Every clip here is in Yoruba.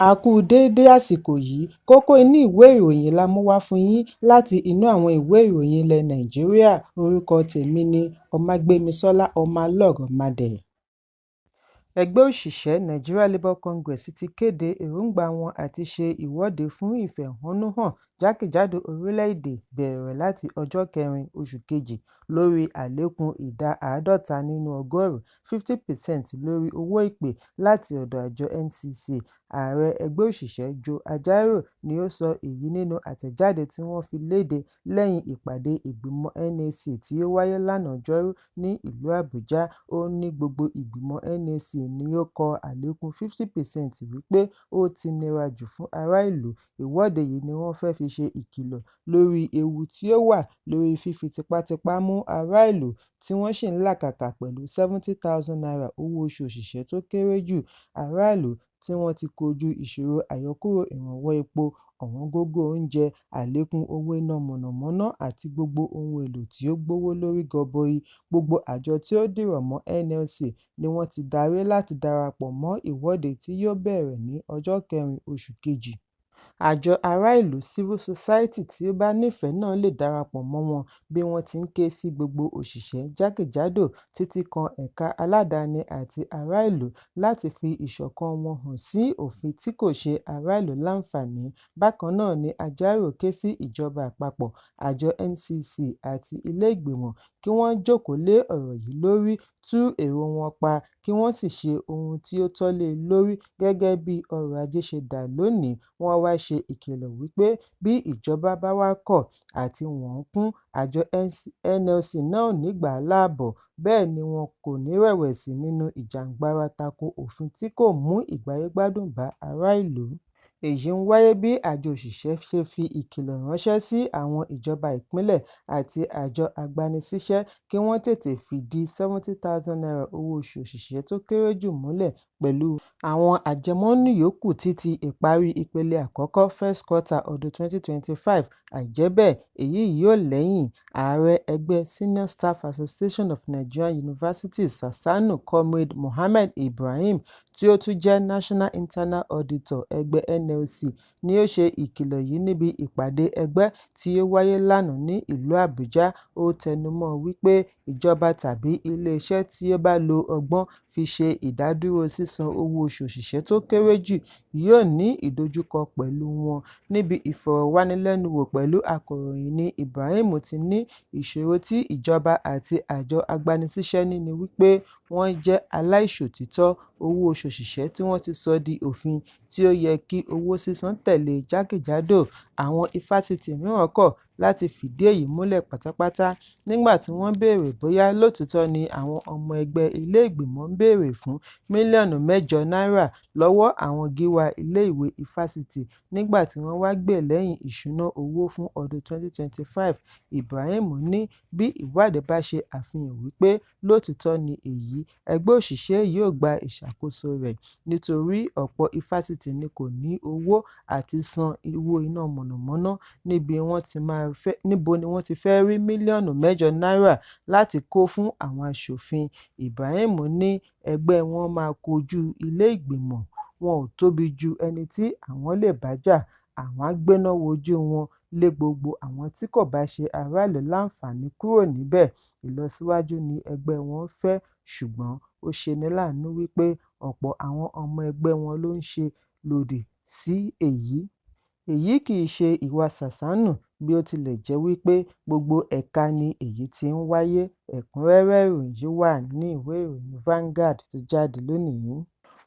A kú déédé àsìkò yìí. Kókó inú ìwé ìròyìn la mú wá fún yín láti inú àwọn ìwé ìròyìn ilẹ̀ Nàìjíríà. Orúkọ tèmi ni Ọmágbémisọ́lá Ọmọlọ́rọ̀mádé. Ẹgbẹ́ òṣìṣẹ́ Nigeria Labour Congress ti kéde èròńgbà wọn àti ṣe ìwọ́de fún ìfẹ̀hónúhàn jákèjádò orílẹ̀-èdè bẹ̀rẹ̀ láti ọjọ́ 4 oṣù kejì lórí àlékún ìdá 50 nínú ọgọ́rùn-ún 50% lórí owó ìpè láti ọ̀dọ̀ àjọ NCC. Ààrẹ ẹgbẹ́ òṣìṣẹ́ Joe Ajaero ni ó sọ èyí nínú àtẹ̀jáde tí wọ́n fi léde lẹ́yìn ìpàdé ìgbìmọ̀ NAC tí ó wáyé lánàá Ọjọ́rú ní ìlú Àbújá. Ó ní gbogbo ìgbìmọ̀ NAC ni ó kọ àlékún 50% wípé ó ti nira jù fún ará ìlú. Ìwọ́de yìí ni wọ́n fẹ́ fi ṣe ìkìlọ̀ lórí ewu tí ó wà lórí fífi tipátipá mú ará ìlú tí wọ́n sì ń làkàkà pẹ̀lú ₦70,000 owó oṣù òṣìṣẹ́ tó kéré jù. Ará ìlú tí wọ́n ti kojú ìṣòro àyọkúrò ìrànwọ́ epo, ọ̀wọ́ngógó oúnjẹ, àlékún owó iná mọ̀nàmọ́ná àti gbogbo ohun èlò tí ó gbówó lórí gọbọi. Gbogbo àjọ tí ó dìrọ̀ mọ́ NLC ni wọ́n ti darí láti darapọ̀ mọ́ ìwọ́de tí yóò bẹ̀rẹ̀ ní ọjọ́ 4 oṣù kejì. Àjọ ará ìlú civil society tí ó bá nífẹ̀ẹ́ náà lè darapọ̀ mọ́ wọn bí wọ́n ti ń ké sí gbogbo òṣìṣẹ́ jákèjádò títí kan ẹ̀ka aládàáni àti ará ìlú láti fi ìṣọ̀kan wọn hàn sí òfin tí kò ṣe ará ìlú láǹfààní. Bákan náà ni Ajaero ké sí ìjọba àpapọ̀, àjọ NCC àti ilé ìgbìmọ̀ kí wọ́n jókòó lé ọ̀rọ̀ yìí lórí, tú èrò wọn pa kí wọ́n sì ṣe ohun tí ó tọ́ lé e lórí gẹ́gẹ́ bí ọrọ̀ ajé ṣe dà lónìí. Wọ́n wá ṣe ìkìlọ̀ wípé bí ìjọba bá wá kọ̀ àti wọ́n kún, àjọ NLC náà ò ní gbà á láàbọ̀, bẹ́ẹ̀ ni wọn kò ní rẹ̀wẹ̀sì nínú ìjàngbara tako òfin tí kò mú ìgbáyégbádùn bá ará ìlú. Èyí ń wáyé bí àjọ òṣìṣẹ́ ṣe fi ìkìlọ̀ ránṣẹ́ sí àwọn ìjọba ìpínlẹ̀ àti àjọ agbanisíṣẹ́ kí wọ́n tètè fìdí ₦70,000 owó oṣù òṣìṣẹ́ tó kéré jù múlẹ̀ pẹ̀lú àwọn àjẹmọ́nú yòókù títí ìparí ìpele àkọ́kọ́ first quarter ọdún 2025, àìjẹ́ bẹ́ẹ̀ èyí yóò lẹ́yìn. Ààrẹ ẹgbẹ́ Senior Staff Association of Nigerian Universities (SASANU), Comrade Mohammed Ibrahim, tí ó tún jẹ́ National Internal Auditor ẹgbẹ́ NLC, ni ó ṣe ìkìlọ̀ yìí níbi ìpàdé ẹgbẹ́ tí ó wáyé lánàá ní ìlú Àbújá. Ó tẹnumọ́ọ wípé ìjọba tàbí iléeṣẹ́ tí ó bá lo ọgbọ́n fi ṣe ìdádúró sísan owó oṣù òṣìṣẹ́ tó kéré jù yóò ní ìdojúkọ pẹ̀lú wọn. Níbi ìfọ̀rọ̀wánilẹ́nuwò pẹ̀lú akọ̀ròyìn ní Ibrahim ti ní ìṣòro tí ìjọba àti àjọ agbanisíṣẹ́ ní ni wípé wọ́n jẹ́ aláìṣòtítọ́. Owó oṣù òṣìṣẹ́ tí wọ́n ti sọ di òfin tí ó yẹ kí owó sísan tẹ̀lé jákèjádò àwọn ifásitì mìíràn kọ̀ láti fìdí èyí múlẹ̀ pátápátá. Nígbà tí wọ́n béèrè bóyá lóòtítọ́ ni àwọn ọmọ ẹgbẹ́ ilé ìgbìmọ̀ ń béèrè fún mílíọ̀nù 8 náírà lọ́wọ́ àwọn gíwá ilé ìwé ifásitì nígbà tí wọ́n wá gbè lẹ́yìn ìṣúná owó fún ọdún 2025, Ibrahim ní bí ìwádìí bá ṣe àfihàn wípé lóòtítọ́ ni èyí, ẹgbẹ́ òṣìṣẹ́ yóò gba ìṣàkóso rẹ̀ nítorí ọ̀pọ̀ ifásitì ni kò ní owó àti san owó iná mọ̀nàmọ́ná, níbo ni wọ́n ti fẹ́ rí mílíọ̀nù 8 náírà láti kó fún àwọn aṣòfin. Ibrahim ní ẹgbẹ́ wọn máa kojú ilé ìgbìmọ̀, wọn ò tóbi ju ẹni tí àwọn lè bá jà, àwọn á gbéná wojú wọn lé gbogbo àwọn tí kò bá ṣe ará ìlú láǹfààní kúrò níbẹ̀. Ìlọsíwájú ni ẹgbẹ́ wọn ń fẹ́ ṣùgbọ́n ó ṣeni láàánú wípé ọ̀pọ̀ àwọn ọmọ ẹgbẹ́ wọn ló ń ṣe lòdì sí èyí. Èyí kì í ṣe ìwà SASANU bí ó tilẹ̀ jẹ́ wípé gbogbo ẹ̀ka ni èyí ti ń wáyé. Ẹ̀kúnrẹ́rẹ́ ìròyìn yìí wà ní ìwé ìròyìn Vanguard tó jáde lónìí.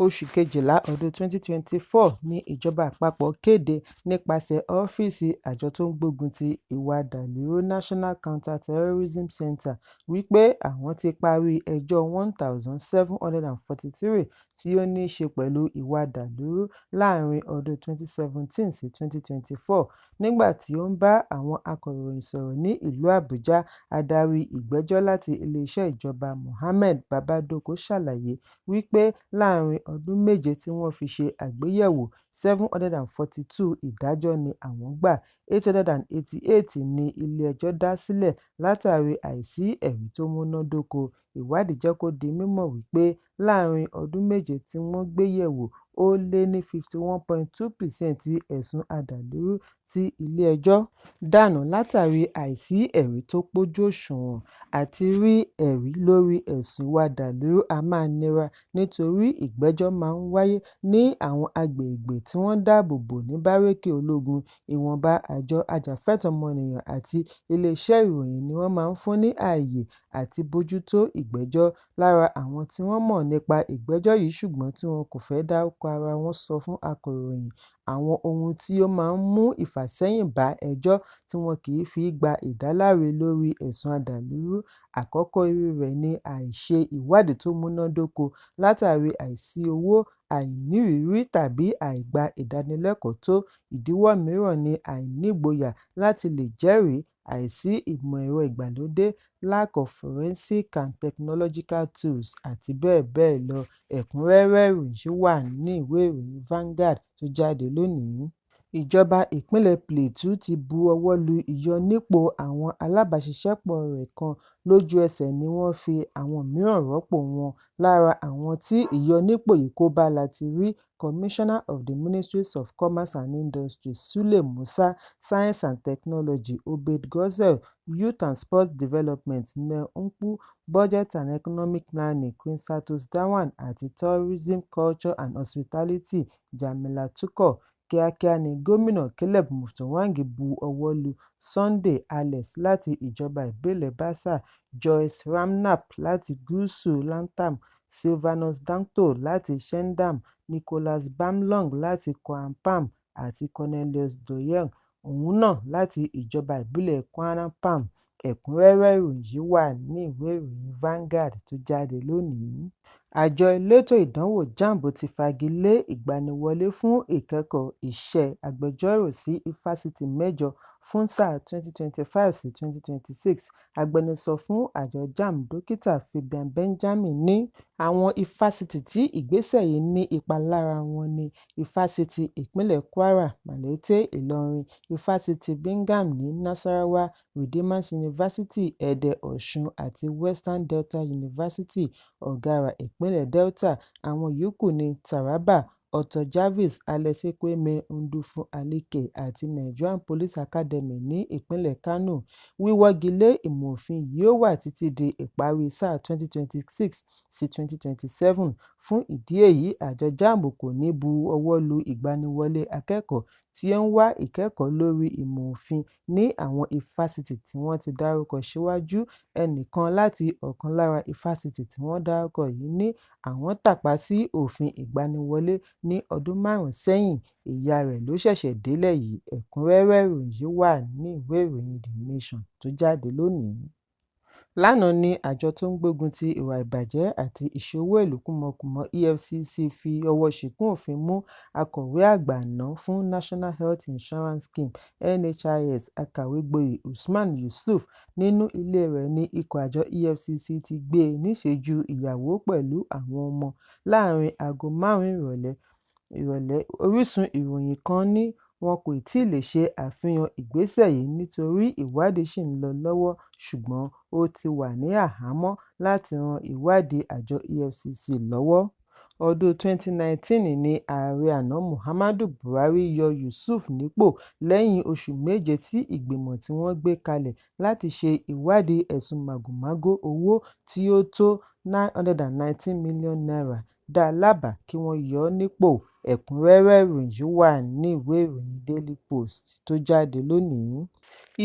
Oṣù kejìlá ọdún 2024 ní ìjọba àpapọ̀ kéde nípasẹ̀ ọ́fíìsì àjọ tó ń gbógun ti ìwà ọ̀dàlúrú National Counter-Terrorism Center wípé àwọn ti parí ẹjọ́ 1,743 tí ó ní í ṣe pẹ̀lú ìwà ọ̀dàlúrú láàárín ọdún 2017 sí 2024. Nígbà tí ó ń bá àwọn akọ̀ròyìn sọ̀rọ̀ ní ìlú Àbújá, adarí ìgbẹ́jọ́ láti iléeṣẹ́ ìjọba Mohammed Babandoko ṣàlàyé wípé láàárín ọdún méje tí wọ́n fi ṣe àgbéyẹ̀wò, 742 ìdájọ́ ni àwọn gbà, 888 ní ilé-ẹjọ́ dá sílẹ̀ látàrí àìsí ẹ̀rí tó múnádóko. Ìwádìí jẹ́ kó di mímọ̀ wípé láàárín ọdún méje tí wọ́n gbé yẹ̀wò, Ó lé ní 51.2% ẹ̀sùn adàlúrú tí ilé-ẹjọ́ dànù látàrí àìsí ẹ̀rí tó pójú òṣùwọ̀n. Àti rí ẹ̀rí lórí ẹ̀sùn ìwà adàlúrú a máa nira nítorí ìgbẹ́jọ́ máa ń wáyé ní àwọn agbègbè tí wọ́n dáàbò bò ní bárékè ológun. Ìwọ̀nba àjọ ajàfẹ́tọ̀ọ́ ọmọnìyàn àti iléeṣẹ́ ìròyìn ni wọ́n máa ń fún ní àyè àti bójútó ìgbẹ́jọ́. Lára àwọn tí wọ́n mọ̀ nípa ìgbẹ́jọ́ yìí ṣùgbọ́n tí wọn kò fẹ́ dárúkọ ara wọn sọ fún akọ̀ròyìn àwọn ohun tí ó máa ń mú ìfàsẹ́yìn bá ẹjọ́ tí wọn kì í fi gba ìdáláre lórí ẹ̀sùn adàlúrú. Àkọ́kọ́ irú rẹ̀ ni àìṣe ìwádìí tó múnádóko látàrí àìsí owó, àìnírìírí tàbí àìgba ìdánilẹ́kọ̀ọ́ tó. Ìdíwọ́ mìíràn ni àìnígboyà láti lè jẹ́rìí, àìsí ìmọ̀ ẹ̀rọ ìgbàlódé (lack of forensic and technological tools) àti bẹ́ẹ̀ bẹ́ẹ̀ lọ. Ẹ̀kúnrẹ́rẹ́ ìròyìn yìí wà nínú ìwé ìròyìn Vanguard tó jáde lónìí. Ìjọba ìpínlẹ̀ Plateau ti bu ọwọ́ lu ìyọnípò àwọn alábàáṣiṣẹ́pọ̀ rẹ̀ kan, lójú ẹsẹ̀ ni wọ́n fi àwọn mìíràn rọ́pò wọn. Lára àwọn tí ìyọnípò yìí kò bá la ti rí Commissioner of the Ministry of Commerce and Industry Sule Musa, Science and Technology Obed Gozle, Youth and Sports Development Neil Mkpu, Budget and Economic Planning Christantus Gawon àti Tourism, Culture and Hospitality Jamila Tukur. Kíákíá ni Gómìnà Caleb Mutfwang bu ọwọ́ lu Sunday Alex láti ìjọba ìbílẹ̀ Basa, Joyce Ramnap láti Gúúsù Langtang, Sylvanus Dantò láti Shendam, Nicholas Bamlong láti Kwampam àti Cornelius Doye òun náà láti ìjọba ìbílẹ̀ Kwampam. Ẹ̀kúnrẹ́rẹ́ ìròyìn yìí wà nínú ìwé ìròyìn Vanguard tó jáde lónìí. Àjọ elétò ìdánwò JAMB ti fagi lé ìgbaniwọlé fún ìkẹ́kọ̀ọ́ iṣẹ́ agbẹjọ́rò sí ifásitì mẹ́jọ fún sáà 2025 sí 2026. Agbẹnusọ fún àjọ JAMB, Dókítà Fabian Benjamin, ní àwọn ifásitì tí ìgbésẹ̀ yìí ní ipa lára wọn ní Ifásitì Ìpínlẹ̀ Kwara, Malete, Ìlọrin, Ifásitì Birmingham ní Nasarawa, Redeemers University, Ẹdẹ, Ọ̀ṣun àti Western Delta University, Ọ̀gárá, Ìpínlẹ̀ Delta. Àwọn yòókù ní Taraba, Arthur Jarvis, Alex Ekwueme Ndufu Alike àti Nigerian Police Academy ní ìpínlẹ̀ Kano. Wíwọ́gi lé ìmọ̀ òfin yìí ó wà títí di ìparí sáà 2026 sí 2027. Fún ìdí èyí, àjọ JAMB kò ní bu ọwọ́ lu ìgbaniwọlé akẹ́kọ̀ọ́ tí ó ń wá ìkẹ́kọ̀ọ́ lórí ìmọ̀ òfin ní àwọn ifásitì tí wọ́n ti dárúkọ síwájú. Ẹnìkan láti ọ̀kan lára ifásitì tí wọ́n dárúkọ yìí ní àwọn tàpá sí òfin ìgbaniwọlé ní ọdún márùn-ún sẹ́yìn, ìyà rẹ̀ ló ṣẹ̀ṣẹ̀ délẹ̀ yìí. Ẹ̀kúnrẹ́rẹ́ ìròyìn yìí wà nínú ìwé ìròyìn The Nation tó jáde lónìí. Lánàá ní àjọ tó ń gbógun ti ìwà ìbàjẹ́ àti ìṣe owó ìlú kúmọkùmọ EFCC fi ọwọ́ ṣìkún òfin mú akọ̀wé àgbà àná fún National Health Insurance Scheme NHIS, Akàwégboyè Usman Yusuf. Nínú ilé rẹ̀ ní ikọ̀ àjọ EFCC ti gbé e níṣẹ̀jú ìyàwó pẹ̀lú àwọn ọmọ láàárín aago 5 ìrọ̀lẹ́. Orísun ìròyìn kan ní wọn kò tíì lè ṣe àfihàn ìgbésẹ̀ yìí nítorí ìwádìí ṣì ń lọ lọ́wọ́ ṣùgbọ́n ó ti wà ní àhámọ́ láti ran ìwádìí àjọ EFCC lọ́wọ́. Ọdún 2019 ní ààrẹ àná Muhammadu Buhari yọ Yusuf nípò lẹ́yìn oṣù méje tí ìgbìmọ̀ tí wọ́n gbé kalẹ̀ láti ṣe ìwádìí ẹ̀sùn màgòmágó owó tí ó tó N919 mílíọ̀nù dá lábàá kí wọ́n yọ ọ́ nípò. Ẹ̀kúnrẹ́rẹ́ ìròyìn yìí wà nínú ìwé ìròyìn Daily Post tó jáde lónìí.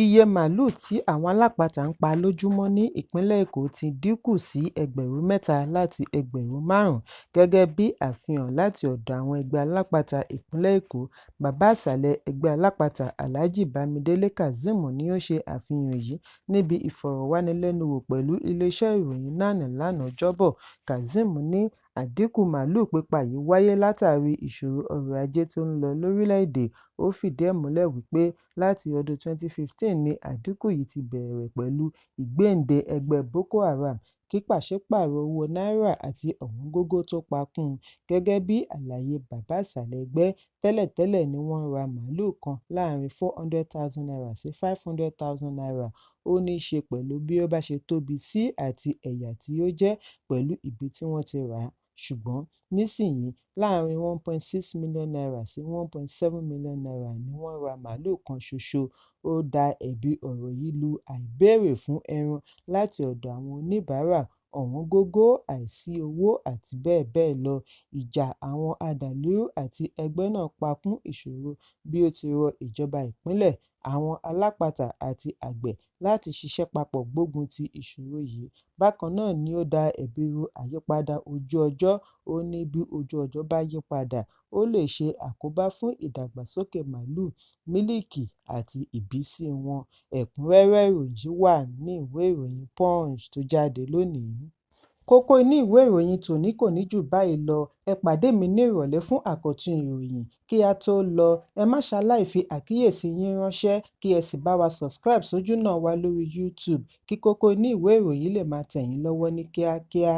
Iye màlúù tí àwọn alápatà ń pa lójúmọ́ ní ìpínlẹ̀ Èkó ti dín kù sí ẹgbẹ̀rún 3 láti ẹgbẹ̀rún 5 gẹ́gẹ́ bí àfihàn láti ọ̀dọ̀ àwọn ẹgbẹ́ alápatà ìpínlẹ̀ Èkó. Bàbá ìsàlẹ̀ ẹgbẹ́ alápatà, Alhaji Bámidélé Kazeem ni ó ṣe àfihàn yìí níbi ìfọ̀rọ̀wánilẹ́nuwò pẹ̀lú ilé-iṣẹ́ ìròyìn NAN lánàá Ọjọ́bọ̀. Kazeem ní àdínkù màlúù pípa yìí wáyé látàrí ìṣòro ọrọ̀ ajé tó ń lọ lórílẹ̀-èdè. Ó fìdí ẹ̀ múlẹ̀ wípé láti ọdún 2015 ni àdínkù yìí ti bẹ̀rẹ̀ pẹ̀lú ìgbéǹde ẹgbẹ́ Boko Haram, pípàṣípààrọ̀ owó náírà àti ọ̀wọ́ngógó tó pa kún un. Gẹ́gẹ́ bí àlàyé bàbá ìsàlẹ̀ ẹgbẹ́, tẹ́lẹ̀tẹ́lẹ̀ ni wọ́n ń ra màlúù kan láàárín ₦400,000 sí ₦500,000. Ó ní í ṣe pẹ̀lú bí ó bá ṣe tóbi sí àti ẹ̀yà tí ó jẹ́ pẹ̀lú ibi tí wọ́n ti rà á. Ṣùgbọ́n nísìnyí, láàárín ₦1.6 million sí ₦1.7 million ni wọ́n ń ra màlúù kan ṣoṣo. Ó da ẹ̀bi ọ̀rọ̀ yìí lu àìbéèrè fún ẹran láti ọ̀dọ̀ àwọn oníbàárà, ọ̀wọ́ngógó, àìsí owó àti bẹ́ẹ̀ bẹ́ẹ̀ lọ. Ìjà àwọn adàlúrú àti ẹgbẹ́ náà pa kún ìṣòro bí ó ti rọ ìjọba ìpínlẹ̀, àwọn alápatà àti àgbẹ̀ láti ṣiṣẹ́ papọ̀ gbógun ti ìṣòro yìí. Bákan náà ni ó da ẹ̀bi ru àyípadà ojú-ọjọ́. Ó ní bí ojú-ọjọ́ bá yí padà, ó lè ṣe àkóbá fún ìdàgbàsókè màlúù, mílíìkì àti ìbísí wọn. Ẹ̀kúnrẹ́rẹ́ ìròyìn yìí wà ní ìwé ìròyìn Punch tó jáde lónìí. Kókó inú ìwé ìròyìn tòní kò ní jù báyìí lọ. Ẹ pàdé mi ní ìrọ̀lẹ́ fún àkọ́tún ìròyìn. Kí á tó lọ, ẹ má ṣaláì fi àkíyèsí yín ránṣẹ́ kí ẹ sì bá wa subscribe sójúnà wa lórí YouTube kí kókó inú ìwé ìròyìn lè máa tẹ̀ yín lọ́wọ́ ní kíákíá.